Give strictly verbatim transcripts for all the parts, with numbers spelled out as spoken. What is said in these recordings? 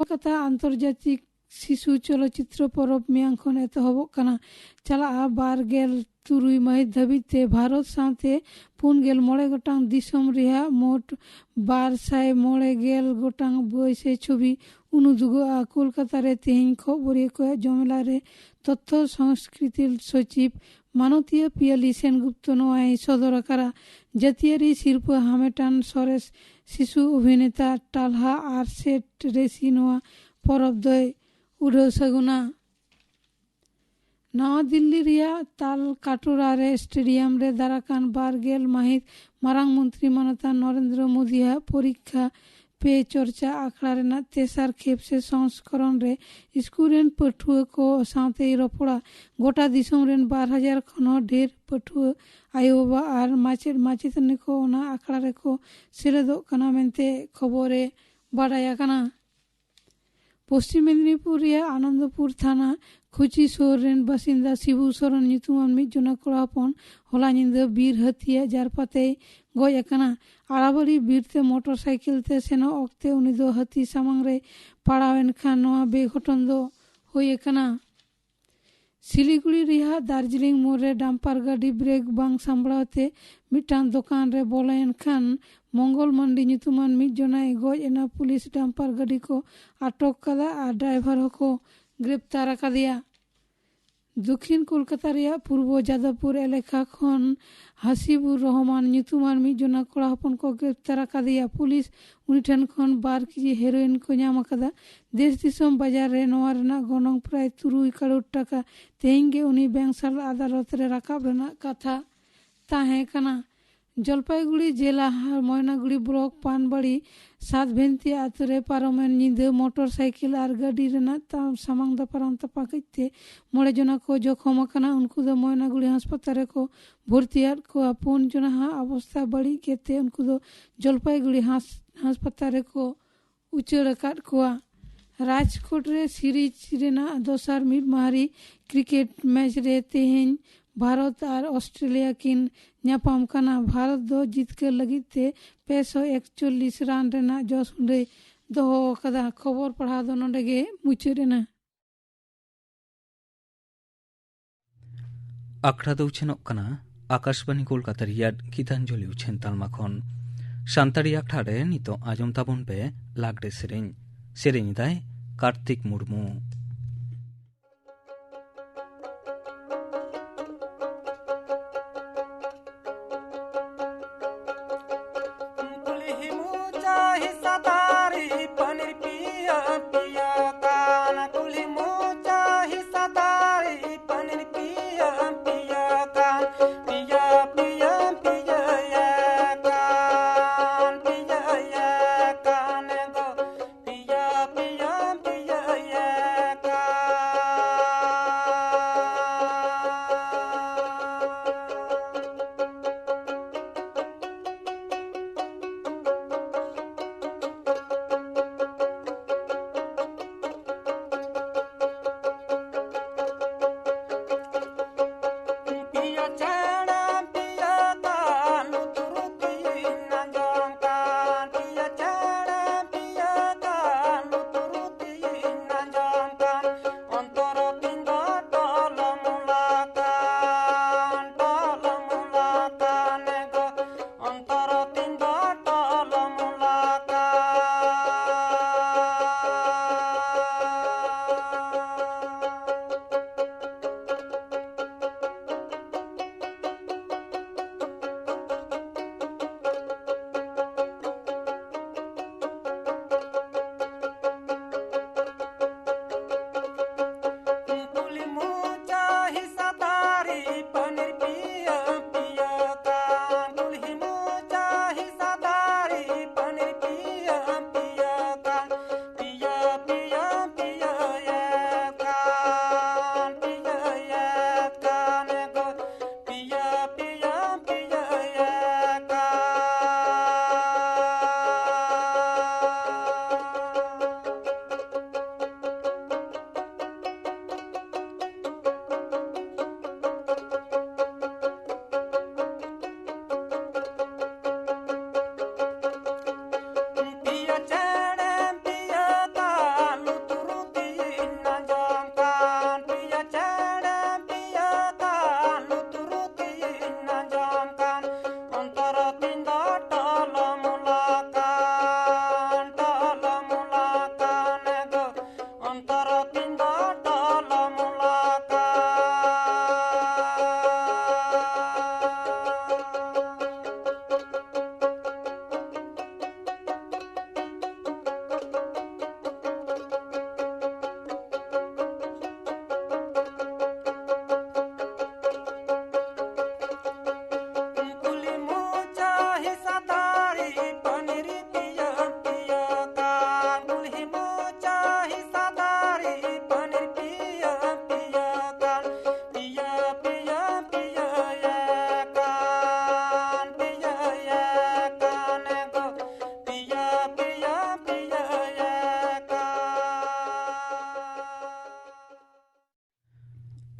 ᱠᱚᱞᱠᱟᱛᱟ ᱟᱱᱛᱚᱨᱡᱟᱛᱤᱠ ᱥᱤᱥᱩ ᱪᱚᱞᱚᱪᱤᱛᱨᱚ ᱯᱚᱨᱚᱵᱽ ᱢᱮᱭᱟᱝ ᱠᱷᱚᱱ ᱮᱛᱚᱦᱚᱵᱚᱜ ᱠᱟᱱᱟ᱾ ᱪᱟᱞᱟᱜᱼᱟ ᱵᱟᱨ ᱜᱮᱞ ᱛᱩᱨᱩᱭ ᱢᱟᱹᱦᱤᱛ ᱫᱷᱟᱹᱵᱤᱡ ᱛᱮ᱾ ᱵᱷᱟᱨᱚᱛ ᱥᱟᱶᱛᱮ ᱯᱩᱱ ᱜᱮᱞ ᱢᱚᱬᱮ ᱜᱚᱴᱟᱝ ᱫᱤᱥᱚᱢ ᱨᱮᱭᱟᱜ ᱢᱳᱴ ᱵᱟᱨ ᱥᱟᱭ ᱢᱚᱬᱮ ᱜᱮᱞ ᱜᱚᱴᱟᱝ ᱵᱚᱭ ᱥᱮ ᱪᱷᱚᱵᱤ ᱩᱱᱩᱫᱩᱜᱚᱜᱼᱟ᱾ ᱠᱳᱞᱠᱟᱛᱟ ᱨᱮ ᱛᱮᱦᱮᱧ ᱠᱷᱚᱵᱚᱨᱤᱭᱟᱹ ᱠᱚᱣᱟᱜ ᱡᱚᱢᱮᱞᱟ ᱨᱮ ᱛᱚᱛᱛᱷᱚ ᱥᱚᱝᱥᱠᱨᱤᱛᱤ ᱥᱚᱪᱤᱵᱽ ᱢᱟᱱᱚᱛᱤᱭᱟᱹ ᱯᱤᱭᱟᱞᱤ ᱥᱮᱱᱜᱩᱯᱛᱚ ᱱᱚᱣᱟᱭ ᱥᱚᱫᱚᱨ ᱟᱠᱟᱫᱟ᱾ ᱡᱟᱹᱛᱤᱭᱟᱹᱨᱤ ᱥᱤᱨᱯᱟᱹ ᱦᱟᱢᱮᱴᱟᱱ ᱥᱚᱨᱮᱥ ᱥᱤᱥᱩ ᱚᱵᱷᱤᱱᱮᱛᱟ ᱴᱟᱞᱦᱟ ᱟᱨ ᱥᱮᱴ ᱨᱮᱥᱤ ᱱᱚᱣᱟ ᱯᱚᱨᱚᱵᱽ ᱫᱚᱭ ᱩᱰᱷᱟᱹᱣ ᱥᱟᱹᱜᱩᱱᱟ᱾ ᱱᱟᱣᱟ ᱫᱤᱞᱞᱤ ᱨᱮᱭᱟᱜ ᱛᱟᱞ ᱠᱟᱴᱳᱨᱟ ᱨᱮ ᱥᱴᱮᱰᱤᱭᱟᱢ ᱨᱮ ᱫᱟᱨᱟᱠᱟᱱ ᱵᱟᱨ ᱜᱮᱞ ᱢᱟᱹᱦᱤᱛ ᱢᱟᱨᱟᱝ ᱢᱚᱱᱛᱨᱤ ᱢᱟᱱᱚᱛᱟᱱ ᱱᱚᱨᱮᱱᱫᱨᱚ ᱢᱳᱫᱤᱭᱟᱜ ᱯᱚᱨᱤᱠᱠᱷᱟ ᱯᱮ ᱪᱚᱨᱪᱟ ᱟᱠᱷᱲᱟ ᱨᱮᱱᱟᱜ ᱛᱮᱥᱟᱨ ᱠᱷᱮᱯ ᱥᱮ ᱥᱚᱝᱥᱠᱚᱨᱚᱱ ᱨᱮ ᱥᱠᱩᱞ ᱨᱮᱱ ᱯᱟᱹᱴᱷᱩᱣᱟᱹ ᱠᱚ ᱥᱟᱶᱛᱮᱭ ᱨᱚᱯᱚᱲᱟ᱾ ᱜᱚᱴᱟ ᱫᱤᱥᱚᱢ ᱨᱮᱱ ᱵᱟᱨ ᱦᱟᱡᱟᱨ ᱠᱷᱚᱱ ᱦᱚᱸ ᱰᱷᱮᱨ ᱯᱟᱹᱴᱷᱩᱣᱟᱹ, ᱟᱭᱳᱼᱵᱟᱵᱟ ᱟᱨ ᱢᱟᱪᱮᱫ ᱢᱟᱪᱮᱛᱟᱹᱱᱤ ᱠᱚ ᱚᱱᱟ ᱟᱠᱷᱲᱟ ᱨᱮᱠᱚ ᱥᱮᱞᱮᱫᱚᱜ ᱠᱟᱱᱟ ᱢᱮᱱᱛᱮ ᱠᱷᱚᱵᱚᱨ ᱨᱮ ᱵᱟᱰᱟᱭ ᱟᱠᱟᱱᱟ᱾ ᱯᱚᱥᱪᱤᱢ ᱢᱮᱫᱽᱱᱤᱯᱩᱨ ᱨᱮᱭᱟᱜ ᱟᱱᱚᱱᱫᱚᱯᱩᱨ ᱛᱷᱟᱱᱟ ᱠᱷᱩᱪᱤ ᱥᱩᱨ ᱨᱮᱱ ᱵᱟᱥᱤᱱᱫᱟ ᱥᱤᱵᱩ ᱥᱚᱨᱮᱱ ᱧᱩᱛᱩᱢᱟᱱ ᱢᱤᱫ ᱡᱚᱱᱟ ᱠᱚᱲᱟ ᱦᱚᱯᱚᱱ ᱦᱚᱞᱟ ᱧᱤᱫᱟᱹ ᱵᱤᱨ ᱦᱟᱹᱛᱤᱭᱟᱜ ᱡᱟᱨᱯᱟᱛᱮᱭ ᱜᱚᱡ ᱟᱠᱟᱱᱟ᱾ ᱟᱲᱟᱵᱟᱲᱤ ᱵᱤᱨ ᱛᱮ ᱢᱚᱴᱚᱨ ᱥᱟᱭᱠᱮᱞ ᱛᱮ ᱥᱮᱱᱚᱜ ᱚᱠᱛᱮ ᱩᱱᱤ ᱫᱚ ᱦᱟᱹᱛᱤ ᱥᱟᱢᱟᱝ ᱨᱮ ᱯᱟᱲᱟᱣ ᱮᱱ ᱠᱷᱟᱱ ᱱᱚᱣᱟ ᱵᱮᱜᱷᱚᱴᱚᱱ ᱫᱚ ᱦᱩᱭ ᱟᱠᱟᱱᱟ᱾ ᱥᱤᱞᱤᱜᱩᱲᱤ ᱨᱮᱭᱟᱜ ᱫᱟᱨᱡᱤᱞᱤᱝ ᱢᱳᱲ ᱨᱮ ᱰᱟᱢᱯᱟᱨ ᱜᱟᱹᱰᱤ ᱵᱨᱮᱠ ᱵᱟᱝ ᱥᱟᱢᱵᱲᱟᱣ ᱛᱮ ᱢᱤᱫᱴᱟᱝ ᱫᱚᱠᱟᱱ ᱨᱮ ᱵᱚᱞᱚᱭᱮᱱ ᱠᱷᱟᱱ ᱢᱚᱝᱜᱚᱞ ᱢᱟᱱᱰᱤ ᱧᱩᱛᱩᱢᱟᱱ ᱢᱤᱫ ᱡᱚᱱᱟᱭ ᱜᱚᱡ ᱮᱱᱟ᱾ ᱯᱩᱞᱤᱥ ᱰᱟᱢᱯᱟᱨ ᱜᱟᱹᱰᱤ ᱠᱚ ᱟᱴᱚᱠ ᱠᱟᱫᱟ ᱟᱨ ᱰᱨᱟᱭᱵᱷᱟᱨ ᱦᱚᱸᱠᱚ ᱜᱨᱮᱯᱛᱟᱨ ᱟᱠᱟᱫᱮᱭᱟ᱾ ᱫᱚᱠᱷᱤᱱ ᱠᱳᱞᱠᱟᱛᱟ ᱨᱮᱭᱟᱜ ᱯᱩᱨᱵᱚ ᱡᱟᱫᱚᱵᱯᱩᱨ ᱮᱞᱟᱠᱟ ᱠᱷᱚᱱ ᱦᱟᱥᱤᱵᱩᱨ ᱨᱚᱦᱢᱟᱱ ᱧᱩᱛᱩᱢᱟᱱ ᱢᱤᱫ ᱡᱚᱱᱟ ᱠᱚᱲᱟ ᱦᱚᱯᱚᱱ ᱠᱚ ᱜᱨᱮᱯᱛᱟᱨ ᱟᱠᱟᱫᱮᱭᱟ᱾ ᱯᱩᱞᱤᱥ ᱩᱱᱤ ᱴᱷᱮᱱ ᱠᱷᱚᱱ ᱵᱟᱨ ᱠᱮᱡᱤ ᱦᱮᱨᱳᱭᱤᱱ ᱠᱚ ᱧᱟᱢ ᱟᱠᱟᱫᱟ᱾ ᱫᱮᱥ ᱫᱤᱥᱚᱢ ᱵᱟᱡᱟᱨ ᱨᱮ ᱱᱚᱣᱟ ᱨᱮᱱᱟᱜ ᱜᱚᱱᱚᱝ ᱯᱨᱟᱭ ᱛᱩᱨᱩᱭ ᱠᱟᱨᱳᱲ ᱴᱟᱠᱟ᱾ ᱛᱮᱦᱮᱧ ᱜᱮ ᱩᱱᱤ ᱵᱮᱝᱥᱟᱞ ᱟᱫᱟᱞᱚᱛ ᱨᱮ ᱨᱟᱠᱟᱵ ᱨᱮᱱᱟᱜ ᱠᱟᱛᱷᱟ ᱛᱟᱦᱮᱸ ᱠᱟᱱᱟ᱾ ᱡᱚᱞᱯᱟᱭᱜᱩᱲᱤ ᱡᱮᱞᱟ ᱢᱚᱭᱱᱟᱜᱩᱲᱤ ᱵᱞᱚᱠ ᱯᱟᱱᱵᱟᱲᱤ ᱥᱟᱛᱵᱷᱮᱱᱛᱤ ᱟᱛᱳ ᱨᱮ ᱯᱟᱨᱚᱢᱮᱱ ᱧᱤᱫᱟᱹ ᱢᱚᱴᱚᱨ ᱥᱟᱭᱠᱮᱞ ᱟᱨ ᱜᱟᱹᱰᱤ ᱨᱮᱱᱟᱜ ᱛᱟ-, ᱥᱟᱢᱟᱝ ᱫᱟᱯᱟᱨᱟᱢ ᱛᱟᱯᱟᱠᱤᱡ ᱛᱮ ᱢᱚᱬᱮ ᱡᱚᱱᱟ ᱠᱚ ᱡᱚᱠᱷᱚᱢ ᱟᱠᱟᱱᱟ᱾ ᱩᱱᱠᱩ ᱫᱚ ᱢᱚᱭᱱᱟᱜᱩᱲᱤ ᱦᱟᱥᱯᱟᱛᱟᱞ ᱨᱮᱠᱚ ᱵᱷᱚᱨᱛᱤᱭᱟᱫ ᱠᱚᱣᱟ᱾ ᱯᱩᱱ ᱡᱚᱱᱟ ᱦᱟᱜ ᱚᱵᱚᱥᱛᱟ ᱵᱟᱹᱲᱤᱡ ᱜᱮᱛᱮ ᱩᱱᱠᱩ ᱫᱚ ᱡᱚᱞᱯᱟᱭᱜᱩᱲᱤ ᱦᱟᱥ-, ᱦᱟᱥᱯᱟᱛᱟᱞ ᱨᱮᱠᱚ ᱩᱪᱟᱹᱲ ᱟᱠᱟᱫ ᱠᱚᱣᱟ᱾ ᱨᱟᱡᱽᱠᱳᱴ ᱨᱮ ᱥᱤᱨᱤᱡᱽ ᱨᱮᱱᱟᱜ ᱫᱚᱥᱟᱨ ᱢᱤᱫ ᱢᱟᱦᱟ ᱨᱮ ᱠᱨᱤᱠᱮᱴ ᱢᱮᱪ ᱨᱮ ᱛᱮᱦᱮᱧ ᱵᱷᱟᱨᱚᱛ ᱟᱨ ᱚᱥᱴᱨᱮᱞᱤᱭᱟ ᱠᱤᱱ ᱧᱟᱯᱟᱢ ᱠᱟᱱᱟ᱾ ᱵᱷᱟᱨᱚᱛ ᱫᱚ ᱡᱤᱛᱠᱟᱹᱨ ᱞᱟᱹᱜᱤᱫ ᱛᱮ ᱯᱮ ᱥᱚ ᱮᱠᱪᱚᱞᱞᱤᱥ ᱨᱟᱱ ᱨᱮᱱᱟᱜ ᱡᱚᱥ ᱩᱰᱟᱹᱭ ᱫᱚᱦᱚ ᱟᱠᱟᱫᱟ᱾ ᱠᱷᱚᱵᱚᱨ ᱯᱟᱲᱦᱟᱣ ᱫᱚ ᱱᱚᱰᱮ ᱜᱮ ᱢᱩᱪᱟᱹᱫ ᱮᱱᱟ᱾ ᱟᱠᱷᱲᱟ ᱫᱚ ᱩᱪᱷᱟᱹᱱᱚᱜ ᱠᱟᱱᱟ ᱟᱠᱟᱥᱵᱟᱱᱤ ᱠᱳᱞᱠᱟᱛᱟ ᱨᱮᱭᱟᱜ ᱜᱤᱛᱟᱧᱡᱚᱞᱤ ᱩᱪᱷᱟᱹᱱ ᱛᱟᱞᱢᱟ ᱠᱷᱚᱱ᱾ ᱥᱟᱱᱛᱟᱲᱤ ᱟᱠᱷᱲᱟ ᱨᱮ ᱱᱤᱛᱚᱜ ᱟᱸᱡᱚᱢ ᱛᱟᱵᱚᱱ ᱯᱮ ᱞᱟᱜᱽᱲᱮ ᱥᱮᱨᱮᱧ᱾ ᱥᱮᱨᱮᱧ ᱮᱫᱟᱭ ᱠᱟᱨᱛᱤᱠ ᱢᱩᱨᱢᱩ᱾ ᱠᱩᱞᱦᱤ ᱢᱩᱪᱟᱹᱫ ᱦᱤᱥᱟ ᱫᱟᱨᱮ ᱯᱟᱹᱱᱤᱨ ᱯᱤᱭᱟ ᱯᱤᱭᱟ ᱠᱟᱱ, ᱠᱩᱞᱦᱤ ᱢᱩᱪᱟᱹᱫ ᱦᱤᱥᱟ ᱫᱟᱨᱮ ᱯᱟᱹᱱᱤᱨ ᱯᱤᱭᱟ ᱯᱤᱭᱟ ᱠᱟᱱ, ᱯᱤᱭᱟ ᱯᱤᱭᱟ ᱯᱤᱭᱟ ᱭᱟ ᱠᱟᱱ, ᱯᱤᱭᱟ ᱭᱟ ᱠᱟᱱ ᱜᱚ, ᱯᱤᱭᱟ ᱯᱤᱭᱟ ᱯᱤᱭᱟ ᱭᱟ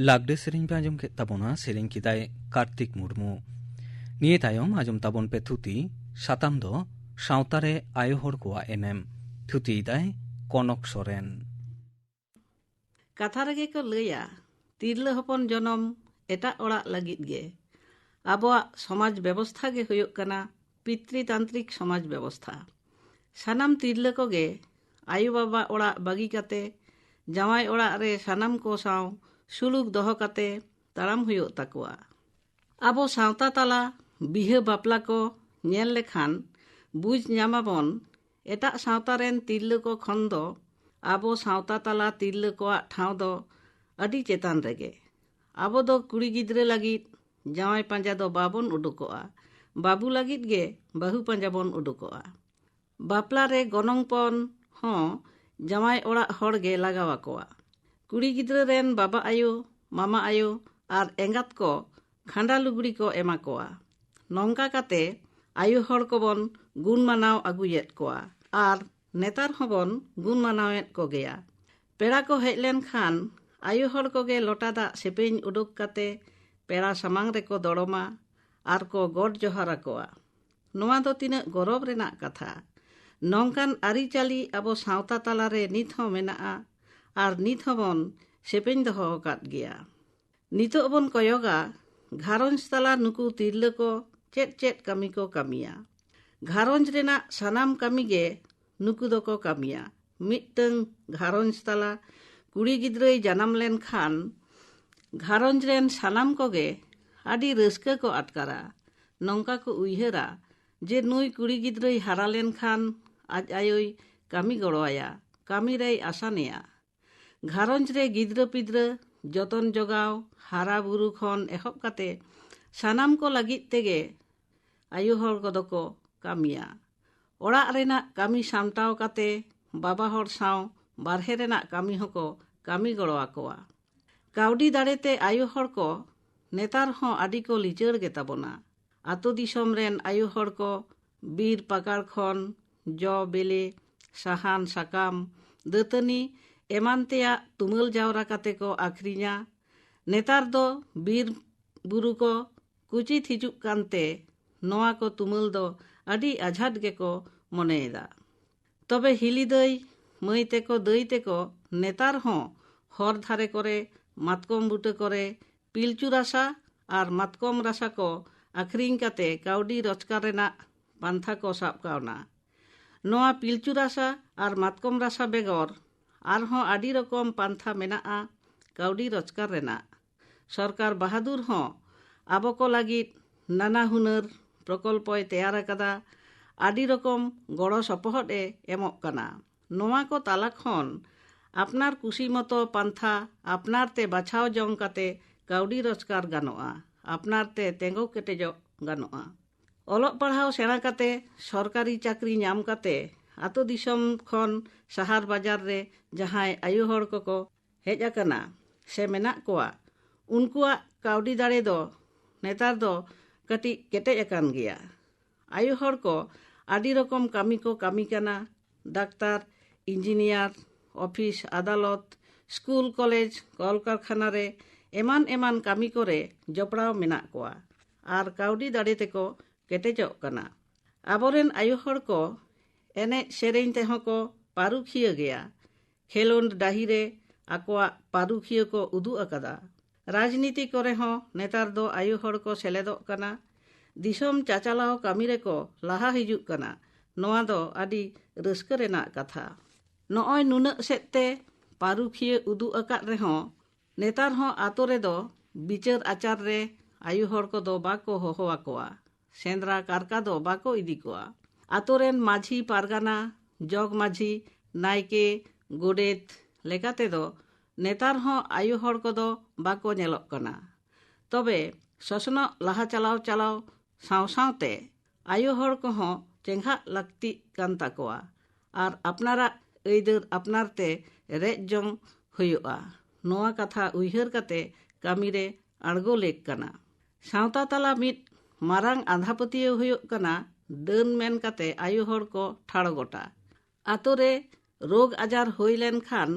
ᱞᱟᱜᱽᱲᱮ ᱥᱮᱨᱮᱧ ᱯᱮ ᱟᱸᱡᱚᱢ ᱠᱮᱫ ᱛᱟᱵᱚᱱᱟ᱾ ᱥᱮᱨᱮᱧ ᱠᱮᱫᱟᱭ ᱠᱟᱨᱛᱤᱠ ᱢᱩᱨᱢᱩ᱾ ᱱᱤᱭᱟᱹ ᱛᱟᱭᱚᱢ ᱟᱸᱡᱚᱢ ᱛᱟᱵᱚᱱ ᱯᱮ ᱛᱷᱩᱛᱤ᱾ ᱥᱟᱛᱟᱢ ᱫᱚ ᱥᱟᱶᱛᱟ ᱨᱮ ᱟᱭᱳ ᱦᱚᱲ ᱠᱚᱣᱟᱜ ᱮᱱᱮᱢ᱾ ᱛᱷᱩᱛᱤᱭᱮᱫᱟᱭ ᱠᱚᱱᱚᱠ ᱥᱚᱨᱮᱱ᱾ ᱠᱟᱛᱷᱟ ᱨᱮᱜᱮ ᱠᱚ ᱞᱟᱹᱭᱟ, ᱛᱤᱨᱞᱟᱹ ᱦᱚᱯᱚᱱ ᱡᱚᱱᱚᱢ ᱮᱴᱟᱜ ᱚᱲᱟᱜ ᱞᱟᱹᱜᱤᱫ ᱜᱮ᱾ ᱟᱵᱚᱣᱟᱜ ᱥᱚᱢᱟᱡᱽ ᱵᱮᱵᱚᱥᱛᱷᱟ ᱜᱮ ᱦᱩᱭᱩᱜ ᱠᱟᱱᱟ ᱯᱤᱛᱨᱤᱛᱟᱱᱛᱨᱤᱠ ᱥᱚᱢᱟᱡᱽ ᱵᱮᱵᱚᱥᱛᱷᱟ᱾ ᱥᱟᱱᱟᱢ ᱛᱤᱨᱞᱟᱹ ᱠᱚᱜᱮ ᱟᱭᱳ ᱵᱟᱵᱟ ᱚᱲᱟᱜ ᱵᱟᱹᱜᱤ ᱠᱟᱛᱮ ᱡᱟᱶᱟᱭ ᱚᱲᱟᱜ ᱨᱮ ᱥᱟᱱᱟᱢ ᱠᱚ ᱥᱟᱶ ᱥᱩᱞᱩᱠ ᱫᱚᱦᱚ ᱠᱟᱛᱮ ᱛᱟᱲᱟᱢ ᱦᱩᱭᱩᱜ ᱛᱟᱠᱚᱣᱟ᱾ ᱟᱵᱚ ᱥᱟᱶᱛᱟ ᱛᱟᱞᱟ ᱵᱤᱦᱟᱹ ᱵᱟᱯᱞᱟ ᱠᱚ ᱧᱮᱞ ᱞᱮᱠᱷᱟᱱ ᱵᱩᱡᱽ ᱧᱟᱢᱟᱵᱚᱱ, ᱮᱴᱟᱜ ᱥᱟᱶᱛᱟ ᱨᱮᱱ ᱛᱤᱨᱞᱟᱹ ᱠᱚ ᱠᱷᱚᱱ ᱫᱚ ᱟᱵᱚ ᱥᱟᱶᱛᱟ ᱛᱟᱞᱟ ᱛᱤᱨᱞᱟᱹ ᱠᱚᱣᱟᱜ ᱴᱷᱟᱶ ᱫᱚ ᱟᱹᱰᱤ ᱪᱮᱛᱟᱱ ᱨᱮᱜᱮ᱾ ᱟᱵᱚ ᱫᱚ ᱠᱩᱲᱤ ᱜᱤᱫᱽᱨᱟᱹ ᱞᱟᱹᱜᱤᱫ ᱡᱟᱶᱟᱭ ᱯᱟᱸᱡᱟ ᱫᱚ ᱵᱟᱵᱚᱱ ᱩᱰᱩᱠᱚᱜᱼᱟ, ᱵᱟᱹᱵᱩ ᱞᱟᱹᱜᱤᱫ ᱜᱮ ᱵᱟᱹᱦᱩ ᱯᱟᱸᱡᱟ ᱵᱚᱱ ᱩᱰᱩᱠᱚᱜᱼᱟ᱾ ᱵᱟᱯᱞᱟ ᱨᱮ ᱜᱚᱱᱚᱝ ᱯᱚᱱ ᱦᱚᱸ ᱡᱟᱶᱟᱭ ᱚᱲᱟᱜ ᱦᱚᱲ ᱜᱮ ᱞᱟᱜᱟᱣ ᱟᱠᱚᱣᱟ᱾ ᱠᱩᱲᱤ ᱜᱤᱫᱽᱨᱟᱹ ᱨᱮᱱ ᱵᱟᱵᱟ ᱟᱭᱳ, ᱢᱟᱢᱟ ᱟᱭᱳ ᱟᱨ ᱮᱸᱜᱟᱛ ᱠᱚ ᱠᱷᱟᱸᱰᱟ ᱞᱩᱜᱽᱲᱤ ᱠᱚ ᱮᱢᱟ ᱠᱚᱣᱟ᱾ ᱱᱚᱝᱠᱟ ᱠᱟᱛᱮ ᱟᱭᱳ ᱦᱚᱲ ᱠᱚᱵᱚᱱ ᱜᱩᱱ ᱢᱟᱱᱟᱣ ᱟᱹᱜᱩᱭᱮᱫ ᱠᱚᱣᱟ ᱟᱨ ᱱᱮᱛᱟᱨ ᱦᱚᱸᱵᱚᱱ ᱜᱩᱱ ᱢᱟᱱᱟᱣᱮᱫ ᱠᱚᱜᱮᱭᱟ᱾ ᱯᱮᱲᱟ ᱠᱚ ᱦᱮᱡ ᱞᱮᱱᱠᱷᱟᱱ ᱟᱭᱳ ᱦᱚᱲ ᱠᱚᱜᱮ ᱞᱚᱴᱟ ᱫᱟᱜ ᱥᱮᱯᱮᱧ ᱩᱰᱩᱠ ᱠᱟᱛᱮ ᱯᱮᱲᱟ ᱥᱟᱢᱟᱝ ᱨᱮᱠᱚ ᱫᱚᱲᱚᱢᱟ ᱟᱨ ᱠᱚ ᱜᱚᱰ ᱡᱚᱦᱟᱨ ᱟᱠᱚᱣᱟ᱾ ᱱᱚᱣᱟ ᱫᱚ ᱛᱤᱱᱟᱹᱜ ᱜᱚᱨᱚᱵᱽ ᱨᱮᱱᱟᱜ ᱠᱟᱛᱷᱟ᱾ ᱱᱚᱝᱠᱟᱱ ᱟᱹᱨᱤᱪᱟᱹᱞᱤ ᱟᱵᱚ ᱥᱟᱶᱛᱟ ᱛᱟᱞᱟᱨᱮ ᱱᱤᱛ ᱦᱚᱸ ᱢᱮᱱᱟᱜᱼᱟ ᱟᱨ ᱱᱤᱛ ᱦᱚᱸᱵᱚᱱ ᱥᱮᱯᱮᱧ ᱫᱚᱦᱚ ᱟᱠᱟᱫ ᱜᱮᱭᱟ᱾ ᱱᱤᱛᱚᱜ ᱵᱚᱱ ᱠᱚᱭᱚᱜᱟ, ᱜᱷᱟᱨᱚᱸᱡᱽ ᱛᱟᱞᱟ ᱱᱩᱠᱩ ᱛᱤᱨᱞᱟᱹ ᱠᱚ ᱪᱮᱫ ᱪᱮᱫ ᱠᱟᱹᱢᱤ ᱠᱚ ᱠᱟᱹᱢᱤᱭᱟ᱾ ᱜᱷᱟᱨᱚᱸᱡᱽ ᱨᱮᱱᱟᱜ ᱥᱟᱱᱟᱢ ᱠᱟᱹᱢᱤ ᱜᱮ ᱱᱩᱠᱩ ᱫᱚᱠᱚ ᱠᱟᱹᱢᱤᱭᱟ᱾ ᱢᱤᱫᱴᱟᱹᱝ ᱜᱷᱟᱨᱚᱸᱡᱽ ᱛᱟᱞᱟ ᱠᱩᱲᱤ ᱜᱤᱫᱽᱨᱟᱹᱭ ᱡᱟᱱᱟᱢ ᱞᱮᱱᱠᱷᱟᱱ ᱜᱷᱟᱨᱚᱸᱡᱽ ᱨᱮᱱ ᱥᱟᱱᱟᱢ ᱠᱚᱜᱮ ᱟᱹᱰᱤ ᱨᱟᱹᱥᱠᱟᱹ ᱠᱚ ᱟᱴᱠᱟᱨᱟ᱾ ᱱᱚᱝᱠᱟ ᱠᱚ ᱩᱭᱦᱟᱹᱨᱟ ᱡᱮ ᱱᱩᱭ ᱠᱩᱲᱤ ᱜᱤᱫᱽᱨᱟᱹᱭ ᱦᱟᱨᱟ ᱞᱮᱱᱠᱷᱟᱱ ᱟᱡ ᱟᱭᱳᱭ ᱠᱟᱹᱢᱤ ᱜᱚᱲᱚᱣᱟᱭᱟ, ᱠᱟᱹᱢᱤ ᱨᱮᱭ ᱟᱥᱟᱱᱮᱭᱟ᱾ ᱜᱷᱟᱨᱚᱸᱡᱽ ᱨᱮ ᱜᱤᱫᱽᱨᱟᱹ ᱯᱤᱫᱽᱨᱟᱹ ᱡᱚᱛᱚᱱ ᱡᱚᱜᱟᱣ, ᱦᱟᱨᱟ ᱵᱩᱨᱩ ᱠᱷᱚᱱ ᱮᱦᱚᱵ ᱠᱟᱛᱮ ᱥᱟᱱᱟᱢ ᱠᱚ ᱞᱟᱹᱜᱤᱫ ᱛᱮᱜᱮ ᱟᱭᱳ ᱦᱚᱲ ᱠᱚᱫᱚ ᱠᱚ ᱠᱟᱹᱢᱤᱭᱟ᱾ ᱚᱲᱟᱜ ᱨᱮᱱᱟᱜ ᱠᱟᱹᱢᱤ ᱥᱟᱢᱴᱟᱣ ᱠᱟᱛᱮ ᱵᱟᱵᱟ ᱦᱚᱲ ᱥᱟᱶ ᱵᱟᱨᱦᱮ ᱨᱮᱱᱟᱜ ᱠᱟᱹᱢᱤ ᱦᱚᱸᱠᱚ ᱠᱟᱹᱢᱤ ᱜᱚᱲᱚ ᱟᱠᱚᱣᱟ᱾ ᱠᱟᱹᱣᱰᱤ ᱫᱟᱲᱮᱛᱮ ᱟᱭᱳ ᱦᱚᱲ ᱠᱚ ᱱᱮᱛᱟᱨ ᱦᱚᱸ ᱟᱹᱰᱤ ᱠᱚ ᱞᱤᱪᱟᱹᱲ ᱜᱮᱛᱟ ᱵᱚᱱᱟ᱾ ᱟᱛᱳ ᱫᱤᱥᱚᱢ ᱨᱮᱱ ᱟᱭᱳ ᱦᱚᱲ ᱠᱚ ᱵᱤᱨ ᱯᱟᱠᱟᱲ ᱠᱷᱚᱱ ᱡᱚ ᱵᱤᱞᱤ, ᱥᱟᱦᱟᱱ ᱥᱟᱠᱟᱢ, ᱫᱟᱹᱛᱟᱹᱱᱤ ᱮᱢᱟᱱ ᱛᱮᱭᱟᱜ ᱛᱩᱢᱟᱹᱞ ᱡᱟᱣᱨᱟ ᱠᱟᱛᱮ ᱠᱚ ᱟᱹᱠᱷᱨᱤᱧᱟ᱾ ᱱᱮᱛᱟᱨ ᱫᱚ ᱵᱤᱨ ᱵᱩᱨᱩ ᱠᱚ ᱠᱩᱪᱤᱛ ᱦᱤᱡᱩᱜ ᱠᱟᱱᱛᱮ ᱱᱚᱣᱟ ᱠᱚ ᱛᱩᱢᱟᱹᱞ ᱫᱚ ᱟᱹᱰᱤ ᱟᱡᱷᱟᱴ ᱜᱮᱠᱚ ᱢᱚᱱᱮᱭᱮᱫᱟ᱾ ᱛᱚᱵᱮ ᱦᱤᱞᱤ ᱫᱟᱹᱭ, ᱢᱟᱹᱭ ᱛᱮᱠᱚ, ᱫᱟᱹᱭ ᱛᱮᱠᱚ ᱱᱮᱛᱟᱨ ᱦᱚᱸ ᱦᱚᱨ ᱫᱷᱟᱨᱮ ᱠᱚᱨᱮ, ᱢᱟᱛᱠᱚᱢ ᱵᱩᱴᱟᱹ ᱠᱚᱨᱮ ᱯᱤᱞᱪᱩ ᱨᱟᱥᱟ ᱟᱨ ᱢᱟᱛᱠᱚᱢ ᱨᱟᱥᱟ ᱠᱚ ᱟᱹᱠᱷᱨᱤᱧ ᱠᱟᱛᱮ ᱠᱟᱹᱣᱰᱤ ᱨᱳᱡᱽᱜᱟᱨ ᱨᱮᱱᱟᱜ ᱯᱟᱱᱛᱷᱟ ᱠᱚ ᱥᱟᱵ ᱠᱟᱣᱱᱟ᱾ ᱱᱚᱣᱟ ᱯᱤᱞᱪᱩ ᱨᱟᱥᱟ ᱟᱨ ᱢᱟᱛᱠᱚᱢ ᱨᱟᱥᱟ ᱵᱮᱜᱚᱨ ᱟᱨᱦᱚᱸ ᱟᱹᱰᱤ ᱨᱚᱠᱚᱢ ᱯᱟᱱᱛᱷᱟ ᱢᱮᱱᱟᱜᱼᱟ ᱠᱟᱹᱣᱰᱤ ᱨᱳᱡᱽᱜᱟᱨ ᱨᱮᱱᱟᱜ᱾ ᱥᱚᱨᱠᱟᱨ ᱵᱟᱦᱟᱫᱩᱨ ᱦᱚᱸ ᱟᱵᱚ ᱠᱚ ᱞᱟᱹᱜᱤᱫ ᱱᱟᱱᱟ ᱦᱩᱱᱟᱹᱨ ᱯᱨᱚᱠᱚᱞᱯᱚᱭ ᱛᱮᱭᱟᱨ ᱟᱠᱟᱫᱟ, ᱟᱹᱰᱤ ᱨᱚᱠᱚᱢ ᱜᱚᱲᱚ ᱥᱚᱯᱚᱦᱚᱫ ᱮ ᱮᱢᱚᱜ ᱠᱟᱱᱟ᱾ ᱱᱚᱣᱟ ᱠᱚ ᱛᱟᱞᱟ ᱠᱷᱚᱱ ᱟᱯᱱᱟᱨ ᱠᱩᱥᱤ ᱢᱚᱛᱚ ᱯᱟᱱᱛᱷᱟ ᱟᱯᱱᱟᱨ ᱛᱮ ᱵᱟᱪᱷᱟᱣ ᱡᱚᱝ ᱠᱟᱛᱮ ᱠᱟᱹᱣᱰᱤ ᱨᱳᱡᱽᱜᱟᱨ ᱜᱟᱱᱚᱜᱼᱟ, ᱟᱯᱱᱟᱨ ᱛᱮ ᱛᱮᱸᱜᱚ ᱠᱮᱴᱮᱡᱚᱜ ᱜᱟᱱᱚᱜᱼᱟ᱾ ᱚᱞᱚᱜ ᱯᱟᱲᱦᱟᱣ ᱥᱮᱬᱟ ᱠᱟᱛᱮ, ᱥᱚᱨᱠᱟᱨᱤ ᱪᱟᱹᱠᱨᱤ ᱧᱟᱢ ᱠᱟᱛᱮ, ᱟᱛᱳ ᱫᱤᱥᱚᱢ ᱠᱷᱚᱱ ᱥᱟᱦᱟᱨ ᱵᱟᱡᱟᱨ ᱨᱮ ᱡᱟᱦᱟᱸᱭ ᱟᱭᱳ ᱦᱚᱲ ᱠᱚᱠᱚ ᱦᱮᱡ ᱟᱠᱟᱱᱟ ᱥᱮ ᱢᱮᱱᱟᱜ ᱠᱚᱣᱟ, ᱩᱱᱠᱩᱣᱟᱜ ᱠᱟᱹᱣᱰᱤ ᱫᱟᱲᱮ ᱫᱚ ᱱᱮᱛᱟᱨ ᱫᱚ ᱠᱟᱹᱴᱤᱡ ᱠᱮᱴᱮᱡ ᱟᱠᱟᱱ ᱜᱮᱭᱟ᱾ ᱟᱭᱳ ᱦᱚᱲ ᱠᱚ ᱟᱹᱰᱤ ᱨᱚᱠᱚᱢ ᱠᱟᱹᱢᱤ ᱠᱚ ᱠᱟᱹᱢᱤ ᱠᱟᱱᱟ, ᱰᱟᱠᱛᱟᱨ, ᱤᱧᱡᱤᱱᱤᱭᱟᱨ, ᱚᱯᱷᱤᱥ ᱟᱫᱟᱞᱚᱛ, ᱥᱠᱩᱞ ᱠᱚᱞᱮᱡᱽ ᱠᱚᱞᱠᱟᱨᱠᱷᱟᱱᱟ ᱨᱮ ᱮᱢᱟᱱ ᱮᱢᱟᱱ ᱠᱟᱹᱢᱤ ᱠᱚᱨᱮ ᱡᱚᱯᱲᱟᱣ ᱢᱮᱱᱟᱜ ᱠᱚᱣᱟ ᱟᱨ ᱠᱟᱹᱣᱰᱤ ᱫᱟᱲᱮ ᱛᱮᱠᱚ ᱠᱮᱴᱮᱡᱚᱜ ᱠᱟᱱᱟ᱾ ᱟᱵᱚᱨᱮᱱ ᱟᱭᱳ ᱦᱚᱲ ᱠᱚ ᱮᱱᱮᱡ ᱥᱮᱨᱮᱧ ᱛᱮᱦᱚᱸ ᱠᱚ ᱯᱟᱹᱨᱩᱠᱷᱤᱭᱟᱹ ᱜᱮᱭᱟ᱾ ᱠᱷᱮᱞᱳᱰ ᱰᱟᱹᱦᱤ ᱨᱮ ᱟᱠᱚᱣᱟᱜ ᱯᱟᱹᱨᱩᱠᱷᱤᱭᱟᱹ ᱠᱚ ᱩᱫᱩᱜ ᱟᱠᱟᱫᱟ᱾ ᱨᱟᱡᱽᱱᱤᱛᱤ ᱠᱚᱨᱮ ᱦᱚᱸ ᱱᱮᱛᱟᱨ ᱫᱚ ᱟᱭᱳ ᱦᱚᱲ ᱠᱚ ᱥᱮᱞᱮᱫᱚᱜ ᱠᱟᱱᱟ᱾ ᱫᱤᱥᱚᱢ ᱪᱟᱪᱟᱞᱟᱣ ᱠᱟᱹᱢᱤ ᱨᱮᱠᱚ ᱞᱟᱦᱟ ᱦᱤᱡᱩᱜ ᱠᱟᱱᱟ᱾ ᱱᱚᱣᱟ ᱫᱚ ᱟᱹᱰᱤ ᱨᱟᱹᱥᱠᱟᱹ ᱨᱮᱱᱟᱜ ᱠᱟᱛᱷᱟ᱾ ᱱᱚᱜᱼᱚᱭ ᱱᱩᱱᱟᱹᱜ ᱥᱮᱫ ᱛᱮ ᱯᱟᱹᱨᱩᱠᱷᱤᱭᱟᱹ ᱩᱫᱩᱜ ᱟᱠᱟᱫ ᱨᱮᱦᱚᱸ, ᱱᱮᱛᱟᱨ ᱦᱚᱸ ᱟᱛᱳ ᱨᱮᱫᱚ ᱵᱤᱪᱟᱹᱨ ᱟᱪᱟᱨ ᱨᱮ ᱟᱭᱳ ᱦᱚᱲ ᱠᱚᱫᱚ ᱵᱟᱠᱚ ᱦᱚᱦᱚ ᱟᱠᱚᱣᱟ᱾ ᱥᱮᱸᱫᱽᱨᱟ ᱠᱟᱨᱠᱟ ᱫᱚ ᱵᱟᱠᱚ ᱤᱫᱤ ᱠᱚᱣᱟ᱾ ᱟᱛᱳ ᱨᱮᱱ ᱢᱟᱹᱡᱷᱤ ᱯᱟᱨᱜᱟᱱᱟ, ᱡᱚᱜᱽ ᱢᱟᱹᱡᱷᱤ, ᱱᱟᱭᱠᱮ, ᱜᱚᱰᱮᱛ ᱞᱮᱠᱟ ᱛᱮᱫᱚ ᱱᱮᱛᱟᱨ ᱦᱚᱸ ᱟᱭᱳ ᱦᱚᱲ ᱠᱚᱫᱚ ᱵᱟᱠᱚ ᱧᱮᱞᱚᱜ ᱠᱟᱱᱟ᱾ ᱛᱚᱵᱮ ᱥᱚᱥᱱᱚᱜ ᱞᱟᱦᱟ ᱪᱟᱞᱟᱣ ᱪᱟᱞᱟᱣ ᱥᱟᱶ ᱥᱟᱶᱛᱮ ᱟᱭᱳ ᱦᱚᱲ ᱠᱚᱦᱚᱸ ᱪᱮᱸᱜᱷᱟᱜ ᱞᱟᱹᱠᱛᱤᱜ ᱠᱟᱱ ᱛᱟᱠᱚᱣᱟ ᱟᱨ ᱟᱯᱱᱟᱨᱟᱜ ᱟᱹᱭᱫᱟᱹᱨ ᱟᱯᱱᱟᱨ ᱛᱮ ᱨᱮᱡ ᱡᱚᱝ ᱦᱩᱭᱩᱜᱼᱟ᱾ ᱱᱚᱣᱟ ᱠᱟᱛᱷᱟ ᱩᱭᱦᱟᱹᱨ ᱠᱟᱛᱮ ᱠᱟᱹᱢᱤ ᱨᱮ ᱟᱬᱜᱚ ᱞᱮᱠ ᱠᱟᱱᱟ᱾ ᱥᱟᱶᱛᱟ ᱛᱟᱞᱟ ᱢᱤᱫ ᱢᱟᱨᱟᱝ ᱟᱸᱫᱷᱟ ᱯᱟᱹᱛᱭᱟᱹᱣ ᱦᱩᱭᱩᱜ ᱠᱟᱱᱟ ᱰᱟᱹᱱ ᱢᱮᱱ ᱠᱟᱛᱮ ᱟᱭᱳ ᱦᱚᱲ ᱠᱚ ᱴᱷᱟᱲᱚ ᱜᱚᱴᱟ᱾ ᱟᱛᱳ ᱨᱮ ᱨᱳᱜᱽ ᱟᱡᱟᱨ ᱦᱩᱭ ᱞᱮᱱᱠᱷᱟᱱ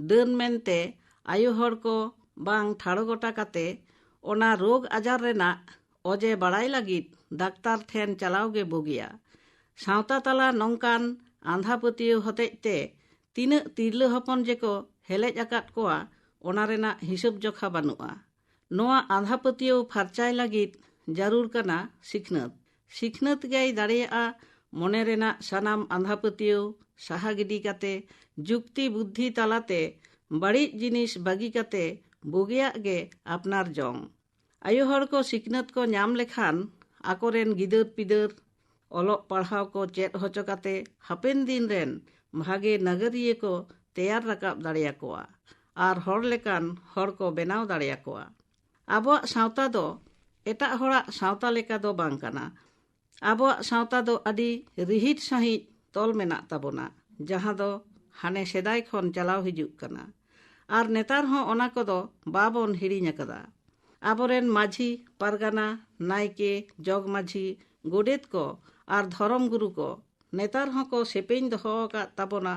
ᱰᱟᱹᱱ ᱢᱮᱱᱛᱮ ᱟᱭᱳ ᱦᱚᱲ ᱠᱚ ᱵᱟᱝ ᱴᱷᱟᱲᱚ ᱜᱚᱴᱟ ᱠᱟᱛᱮ ᱚᱱᱟ ᱨᱳᱜᱽ ᱟᱡᱟᱨ ᱨᱮᱱᱟᱜ ᱚᱡᱮ ᱵᱟᱲᱟᱭ ᱞᱟᱹᱜᱤᱫ ᱰᱟᱠᱛᱟᱨ ᱴᱷᱮᱱ ᱪᱟᱞᱟᱣ ᱜᱮ ᱵᱩᱜᱤᱭᱟ᱾ ᱥᱟᱶᱛᱟ ᱛᱟᱞᱟ ᱱᱚᱝᱠᱟᱱ ᱟᱸᱫᱷᱟ ᱯᱟᱹᱛᱭᱟᱹᱣ ᱦᱚᱛᱮᱡ ᱛᱮ ᱛᱤᱱᱟᱹᱜ ᱛᱤᱨᱞᱟᱹ ᱦᱚᱯᱚᱱ ᱡᱮᱠᱚ ᱦᱮᱞᱮᱡ ᱟᱠᱟᱫ ᱠᱚᱣᱟ, ᱚᱱᱟ ᱨᱮᱱᱟᱜ ᱦᱤᱥᱟᱹᱵ ᱡᱚᱠᱷᱟ ᱵᱟᱹᱱᱩᱜᱼᱟ᱾ ᱱᱚᱣᱟ ᱟᱸᱫᱷᱟ ᱯᱟᱹᱛᱭᱟᱹᱣ ᱯᱷᱟᱨᱪᱟᱭ ᱞᱟᱹᱜᱤᱫ ᱡᱟᱹᱨᱩᱲ ᱠᱟᱱᱟ ᱥᱤᱠᱷᱱᱟᱹᱛ᱾ ᱥᱤᱠᱷᱱᱟᱹᱛ ᱜᱮᱭ ᱫᱟᱲᱮᱭᱟᱜᱼᱟ ᱢᱚᱱᱮ ᱨᱮᱱᱟᱜ ᱥᱟᱱᱟᱢ ᱟᱸᱫᱷᱟ ᱯᱟᱹᱛᱭᱟᱹᱣ ᱥᱟᱦᱟ ᱜᱤᱰᱤ ᱠᱟᱛᱮ, ᱡᱩᱠᱛᱤ ᱵᱩᱫᱽᱫᱷᱤ ᱛᱟᱞᱟᱛᱮ ᱵᱟᱹᱲᱤᱡ ᱡᱤᱱᱤᱥ ᱵᱟᱹᱜᱤ ᱠᱟᱛᱮ ᱵᱩᱜᱤᱭᱟᱜ ᱜᱮ ᱟᱯᱱᱟᱨ ᱡᱚᱝ᱾ ᱟᱭᱳ ᱦᱚᱲ ᱠᱚ ᱥᱤᱠᱷᱱᱟᱹᱛ ᱠᱚ ᱧᱟᱢ ᱞᱮᱠᱷᱟᱱ ᱟᱠᱚᱨᱮᱱ ᱜᱤᱫᱟᱹᱨ ᱯᱤᱫᱟᱹᱨ ᱚᱞᱚᱜ ᱯᱟᱲᱦᱟᱣ ᱠᱚ ᱪᱮᱫ ᱦᱚᱪᱚ ᱠᱟᱛᱮ ᱦᱟᱯᱮᱱ ᱫᱤᱱ ᱨᱮᱱ ᱵᱷᱟᱜᱮ ᱱᱟᱜᱟᱨᱤᱭᱟᱹ ᱠᱚ ᱛᱮᱭᱟᱨ ᱨᱟᱠᱟᱵ ᱫᱟᱲᱮᱭᱟᱠᱚᱣᱟ ᱟᱨ ᱦᱚᱲ ᱞᱮᱠᱟᱱ ᱦᱚᱲ ᱠᱚ ᱵᱮᱱᱟᱣ ᱫᱟᱲᱮᱭᱟᱠᱚᱣᱟ᱾ ᱟᱵᱚᱣᱟᱜ ᱥᱟᱶᱛᱟ ᱫᱚ ᱮᱴᱟᱜ ᱦᱚᱲᱟᱜ ᱥᱟᱶᱛᱟ ᱞᱮᱠᱟ ᱫᱚ ᱵᱟᱝ ᱠᱟᱱᱟ᱾ ᱟᱵᱚᱣᱟᱜ ᱥᱟᱶᱛᱟ ᱫᱚ ᱟᱹᱰᱤ ᱨᱤᱦᱤᱴ ᱥᱟᱺᱦᱤᱡ ᱛᱚᱞ ᱢᱮᱱᱟᱜ ᱛᱟᱵᱚᱱᱟ, ᱡᱟᱦᱟᱸ ᱫᱚ ᱦᱟᱱᱮ ᱥᱮᱫᱟᱭ ᱠᱷᱚᱱ ᱪᱟᱞᱟᱣ ᱦᱤᱡᱩᱜ ᱠᱟᱱᱟ᱾ ᱟᱨ ᱱᱮᱛᱟᱨ ᱦᱚᱸ ᱚᱱᱟ ᱠᱚᱫᱚ ᱵᱟᱵᱚᱱ ᱦᱤᱲᱤᱧ ᱟᱠᱟᱫᱟ᱾ ᱟᱵᱚᱨᱮᱱ ᱢᱟᱹᱡᱷᱤ, ᱯᱟᱨᱜᱟᱱᱟ, ᱱᱟᱭᱠᱮ, ᱡᱚᱜᱽ ᱢᱟᱹᱡᱷᱤ, ᱜᱚᱰᱮᱛ ᱠᱚ ᱟᱨ ᱫᱷᱚᱨᱚᱢ ᱜᱩᱨᱩ ᱠᱚ ᱱᱮᱛᱟᱨ ᱦᱚᱸᱠᱚ ᱥᱮᱯᱮᱧ ᱫᱚᱦᱚ ᱟᱠᱟᱫ ᱛᱟᱵᱚᱱᱟ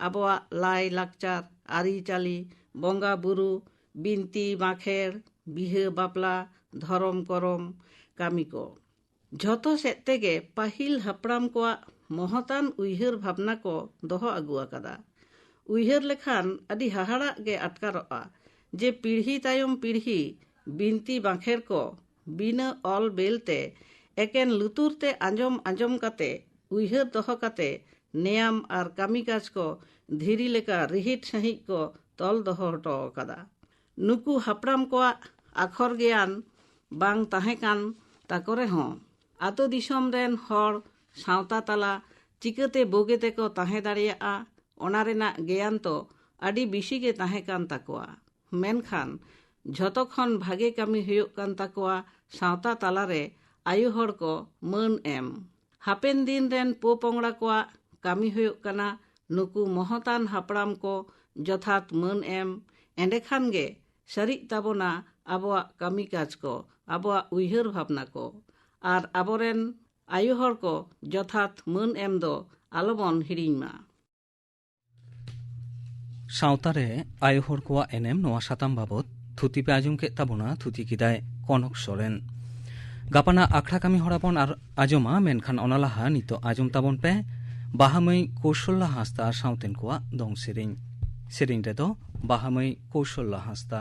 ᱟᱵᱚᱣᱟᱜ ᱞᱟᱭ ᱞᱟᱠᱪᱟᱨ, ᱟᱹᱨᱤᱪᱟᱹᱞᱤ, ᱵᱚᱸᱜᱟ ᱵᱩᱨᱩ, ᱵᱤᱱᱛᱤ ᱵᱟᱸᱠᱷᱮᱲ, ᱵᱤᱦᱟᱹ ᱵᱟᱯᱞᱟ, ᱫᱷᱚᱨᱚᱢ ᱠᱚᱨᱚᱢ ᱠᱟᱹᱢᱤ ᱠᱚ᱾ ᱡᱷᱚᱛᱚ ᱥᱮᱫ ᱛᱮᱜᱮ ᱯᱟᱹᱦᱤᱞ ᱦᱟᱯᱲᱟᱢ ᱠᱚᱣᱟᱜ ᱢᱚᱦᱚᱛᱟᱱ ᱩᱭᱦᱟᱹᱨ ᱵᱷᱟᱵᱽᱱᱟ ᱠᱚ ᱫᱚᱦᱚ ᱟᱹᱜᱩ ᱟᱠᱟᱫᱟ᱾ ᱩᱭᱦᱟᱹᱨ ᱞᱮᱠᱷᱟᱱ ᱟᱹᱰᱤ ᱦᱟᱦᱟᱲᱟᱜ ᱜᱮ ᱟᱴᱠᱟᱨᱚᱜᱼᱟ ᱡᱮ ᱯᱤᱲᱦᱤ ᱛᱟᱭᱚᱢ ᱯᱤᱲᱦᱤ ᱵᱤᱱᱛᱤ ᱵᱟᱸᱠᱷᱮᱲ ᱠᱚ ᱵᱤᱱᱟᱹ ᱚᱞ ᱵᱮᱞ ᱛᱮ ᱮᱠᱮᱱ ᱞᱩᱛᱩᱨ ᱛᱮ ᱟᱸᱡᱚᱢ ᱟᱸᱡᱚᱢ ᱠᱟᱛᱮ, ᱩᱭᱦᱟᱹᱨ ᱫᱚᱦᱚ ᱠᱟᱛᱮ ᱱᱮᱭᱟᱢ ᱟᱨ ᱠᱟᱹᱢᱤ ᱠᱟᱡᱽ ᱠᱚ ᱫᱷᱤᱨᱤ ᱞᱮᱠᱟ ᱨᱤᱦᱤᱴ ᱥᱟᱺᱦᱤᱡ ᱠᱚ ᱛᱚᱞ ᱫᱚᱦᱚ ᱦᱚᱴᱚ ᱟᱠᱟᱫᱟ᱾ ᱱᱩᱠᱩ ᱦᱟᱯᱲᱟᱢ ᱠᱚᱣᱟᱜ ᱟᱠᱷᱚᱨ ᱜᱮᱭᱟᱱ ᱵᱟᱝ ᱛᱟᱦᱮᱸ ᱠᱟᱱ ᱛᱟᱠᱚ ᱨᱮᱦᱚᱸ, ᱟᱛᱳ ᱫᱤᱥᱚᱢ ᱨᱮᱱ ᱦᱚᱲ ᱥᱟᱶᱛᱟ ᱛᱟᱞᱟ ᱪᱤᱠᱟᱹᱛᱮ ᱵᱳᱜᱮ ᱛᱮᱠᱚ ᱛᱟᱦᱮᱸ ᱫᱟᱲᱮᱭᱟᱜᱼᱟ, ᱚᱱᱟ ᱨᱮᱱᱟᱜ ᱜᱮᱭᱟᱱ ᱛᱚ ᱟᱹᱰᱤ ᱵᱮᱥᱤ ᱜᱮ ᱛᱟᱦᱮᱸ ᱠᱟᱱ ᱛᱟᱠᱚᱣᱟ᱾ ᱢᱮᱱᱠᱷᱟᱱ ᱡᱷᱚᱛᱚ ᱠᱷᱚᱱ ᱵᱷᱟᱜᱮ ᱠᱟᱹᱢᱤ ᱦᱩᱭᱩᱜ ᱠᱟᱱ ᱛᱟᱠᱚᱣᱟ ᱥᱟᱶᱛᱟ ᱛᱟᱞᱟᱨᱮ ᱟᱭᱳ ᱦᱚᱲ ᱠᱚ ᱢᱟᱹᱱ ᱮᱢ᱾ ᱦᱟᱯᱮᱱ ᱫᱤᱱ ᱨᱮᱱ ᱯᱚᱼᱯᱚᱝᱲᱟ ᱠᱚᱣᱟᱜ ᱠᱟᱹᱢᱤ ᱦᱩᱭᱩᱜ ᱠᱟᱱᱟ ᱱᱩᱠᱩ ᱢᱚᱦᱚᱛᱟᱱ ᱦᱟᱯᱲᱟᱢ ᱠᱚ ᱡᱚᱛᱷᱟᱛ ᱢᱟᱹᱱ ᱮᱢ᱾ ᱮᱸᱰᱮᱠᱷᱟᱱ ᱜᱮ ᱥᱟᱹᱨᱤᱜ ᱛᱟᱵᱚᱱᱟ ᱟᱵᱚᱣᱟᱜ ᱠᱟᱹᱢᱤ ᱠᱟᱡᱽ ᱠᱚ, ᱟᱵᱚᱣᱟᱜ ᱩᱭᱦᱟᱹᱨ ᱵᱷᱟᱵᱽᱱᱟ ᱠᱚ, ᱟᱨ ᱟᱵᱚᱨᱮᱱ ᱟᱭᱳ ᱦᱚᱲ ᱠᱚ ᱡᱚᱛᱷᱟᱛ ᱢᱟᱹᱱ ᱮᱢ ᱫᱚ ᱟᱞᱚᱵᱚᱱ ᱦᱤᱲᱤᱧ ᱢᱟ᱾ ᱥᱟᱶᱛᱟ ᱨᱮ ᱟᱭᱳ ᱦᱚᱲ ᱠᱚᱣᱟᱜ ᱮᱱᱮᱢ, ᱱᱚᱣᱟ ᱥᱟᱛᱟᱢ ᱵᱟᱵᱚᱛ ᱛᱷᱩᱛᱤ ᱯᱮ ᱟᱸᱡᱚᱢ ᱠᱮᱫ ᱛᱟᱵᱚᱱᱟ, ᱛᱷᱩᱛᱤ ᱠᱮᱫᱟᱭ ᱠᱚᱱᱚᱠ ᱥᱚᱨᱮᱱ᱾ ᱜᱟᱯᱟᱱᱟᱜ ᱟᱠᱷᱲᱟ ᱠᱟᱹᱢᱤ ᱦᱚᱨᱟ ᱵᱚᱱ ᱟᱨ ᱟᱸᱡᱚᱢᱟ, ᱢᱮᱱᱠᱷᱟᱱ ᱚᱱᱟ ᱞᱟᱦᱟ ᱱᱤᱛᱚᱜ ᱟᱸᱡᱚᱢ ᱛᱟᱵᱚᱱ ᱯᱮ ᱵᱟᱦᱟ ᱢᱟᱹᱭ ᱠᱳᱥᱚᱞᱞᱟ ᱦᱟᱸᱥᱫᱟ ᱟᱨ ᱥᱟᱶᱛᱮᱱ ᱠᱚᱣᱟᱜ ᱫᱚᱝ ᱥᱮᱨᱮᱧ᱾ ᱥᱮᱨᱮᱧ ᱨᱮᱫᱚ ᱵᱟᱦᱟ ᱢᱟᱹᱭ ᱠᱳᱥᱚᱞᱞᱟ ᱦᱟᱸᱥᱫᱟ᱾